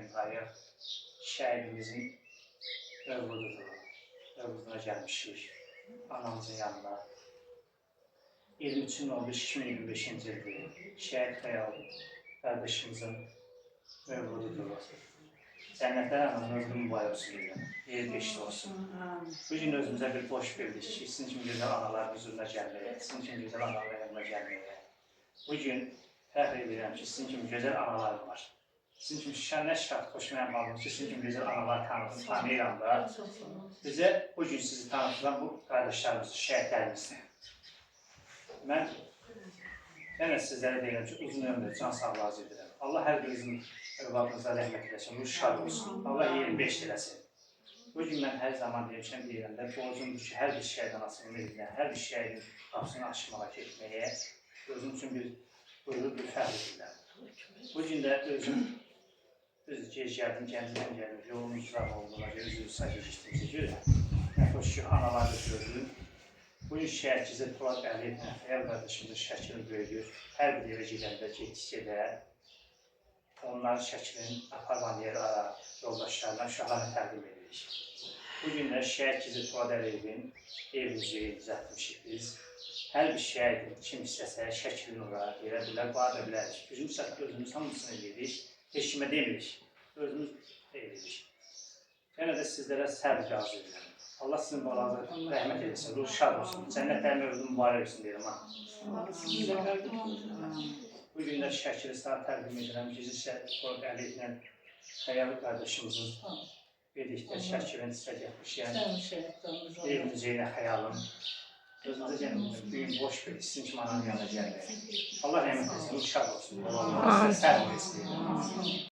rayonundayıq. Şəhidimizin övladıdır. Övladına gəlmişik anamızın yanına. 23.05.2025-ci ildir. Şəhid Xəyal qardaşımızın övladıdır. Cənnətlər anamın övladı mübarək olsun deyirəm. Yeri beşli olsun. Bu gün özümüzə bir boş bildik ki, sizin kimi gözəl analar hüzuruna gəlməyə, sizin kimi gözəl analar yanına gəlməyə. Bu gün fəxr edirəm ki, sizin kimi gözəl analarım var. Sizin kimi şən, nə şad, xoşməyin balım ki, sizin kimi gözəl analar tanıdım, tanıyıram da. Bizə bu gün sizi tanıtılan bu qardaşlarımız, şəhidlərimizdir. Mən yenə sizlərə deyirəm ki, uzun ömür, can sağlığı arzu edirəm. Allah hər birinizin övladınıza rəhmət eləsin, ruh şad olsun. Allah 25 eləsin. Bu gün mən hər zaman demişəm, deyirəm də, borcumdur ki, hər bir şəhid anasının evinə, hər bir şəhidin qapısını açmağa, getməyə özüm üçün bir buyurur, bir fəxr edirəm. Bu gün də özüm düz gec gəldim, Gəncədən gəldim, yolumuz uzaq olduğuna görə, üzr sağ gecikdiyimizə görə. Nə xoş ki, anaları da gördüm. Bu gün şəhid Gizir Polad Əliyevlə Xəyal qardaşımızın şəklini böyüdür. Hər bir evə gedəndə, getdikcə də onların şəklini aparman yer yoldaşlarına, uşaqlarına təqdim edirik. Bu gün də Şəhid Gizir Polad Əliyevin ev muzeyi düzəltmişik biz. Hər bir şəhidin kim istəsə şəklini ora verə bilər, qoya da bilərik. Gücümüz çatır, özümüz hamısını edirik. Heç kimə demirik. Özümüz edirik. Yenə də sizlərə səbr arzu edirəm. Allah sizin balanıza rəhmət eləsin, ruh şad olsun. Cənnət mövzu mübarək olsun deyirəm ha. Bu gün də şəkili sağ təqdim edirəm. Gizir Şəhid Polad Əliyevlə Xəyalı qardaşımızın birlikdə şəkilini sizə gətirmişəm. Ev muzeyinə xəyalım. Özünüzə gəlin, bu gün boş bir sizin kimi ananın yanına gəlmək. Allah rəhmət etsin, ruh şad olsun. Allah sizə səbr versin.